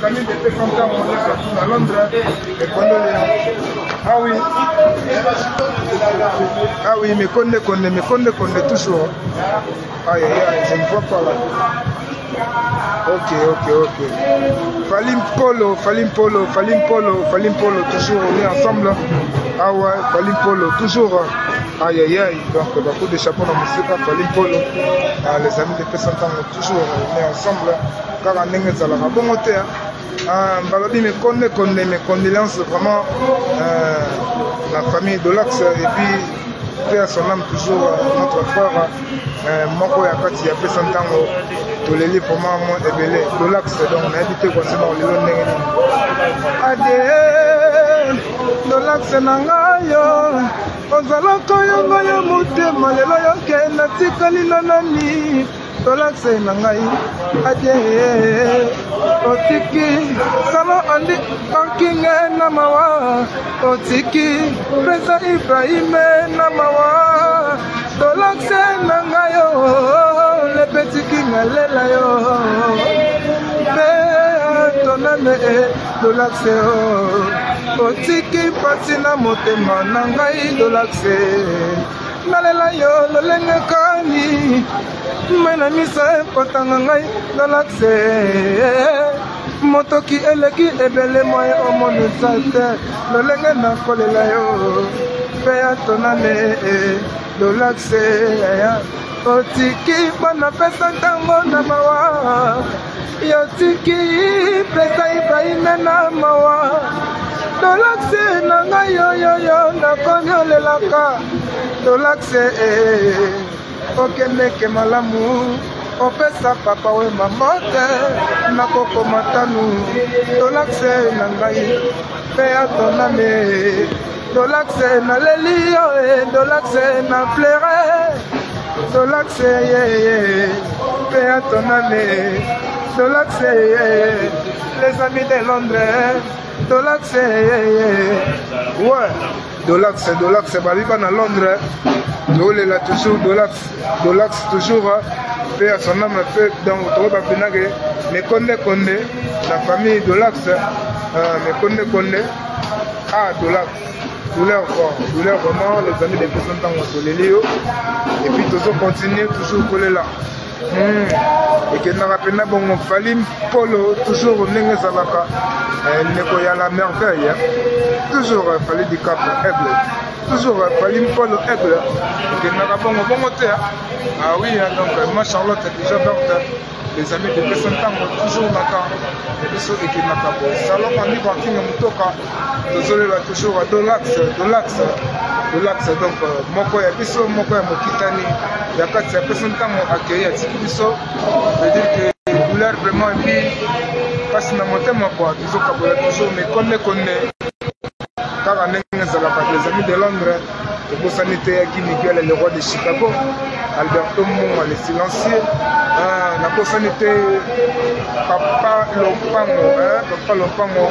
Les amis de P100 à Londres, les condoléances. Ah oui. Ah oui, mais konde konde, mais konde konde toujours. Aïe aïe aïe, je ne vois pas là. Ok, ok, ok. Falim Polo, Falim Polo, Falim Polo, Falim Polo, toujours on est ensemble. Ah ouais, Falim Polo, toujours. Aïe aïe aïe, donc bah, coup de chapeau dans Mosika, Falim Polo. Ah, les amis de Pesantang, toujours on est ensemble. Kaka ndenge ezalaka bongo te. Ah, balobi mes konde konde, mes condoléances vraiment euh, la famille Dolax et puis paix à son âme toujours euh, notre frère euh, moko ya kati ya pesa ntango toleli vraiment mwa ebele dolax donc nayebi te kwasema lelo ndenge nini ade dolax na ngai yo ozalaka yongo yo motema lelo yoke natikali na nani Tolakse na ngai adie otiki salo andi parking na mawa otiki pesa Ibrahime na mawa tolakse na ngai yo le petit king alela yo mpe toname tolakse o otiki mpasi na motema na ngai tolakse nalela yo lolenge kani mai na miso ekotanga ngai nalakse motoki eleki ebele moye omonisa te lolenge nakolela yo mpe ya tonane lolakse otiki bana pesa ntango na mawa yotiki pesa ibrahime na mawa tolakse na ngai yoyoyo nakomi olelaka tolakse eh, okendeke malamu opesa papa wema mbote nakokoma tanu tolakse na ngai mpe atoname tolakse naleli yo eh, tolakse na pleure tolakse ye mpe atoname tolakse ye les amis de Londres tolakse ye ouais dolax dolax babi bana Londres tolela toujours dolax dolax toujours mpe ya son âme mpe donc tokoba mpenake mekonde konde la famille dolax euh, mekonde konde ah dolax douleur quoi douleur vraiment les amis de biso ntango toleli yo et puis tozo continuer toujours kolela hmm. ekendaka mpenza bongo fali mpolo toujours ndenge ezalaka eh, ndeko ya la merveille toujours eh, fali dicap aigle toujours eh, fali mpolo aigle ekendaka bongo bongo te ah oui donc ma charlotte déjà verte Les amis de pesa ntango toujours na camp ya biso ekendaka boye salon andi parking ya motoka tozolela toujours dolax dolax dolax donc euh, moko ya biso moko ya mokitani ya kati ya pesa ntango akei atiki biso veut dire que douleur vraiment epuis mpasi na motema kua tozokabola toujours mais konde konde kaka ndenge ezalaka les amis de londres tobosani te ya Guy Miguel le roi de Chicago Alberto Munga le silencieux ah, nabosani te papa Lompango hein, papa Lompango.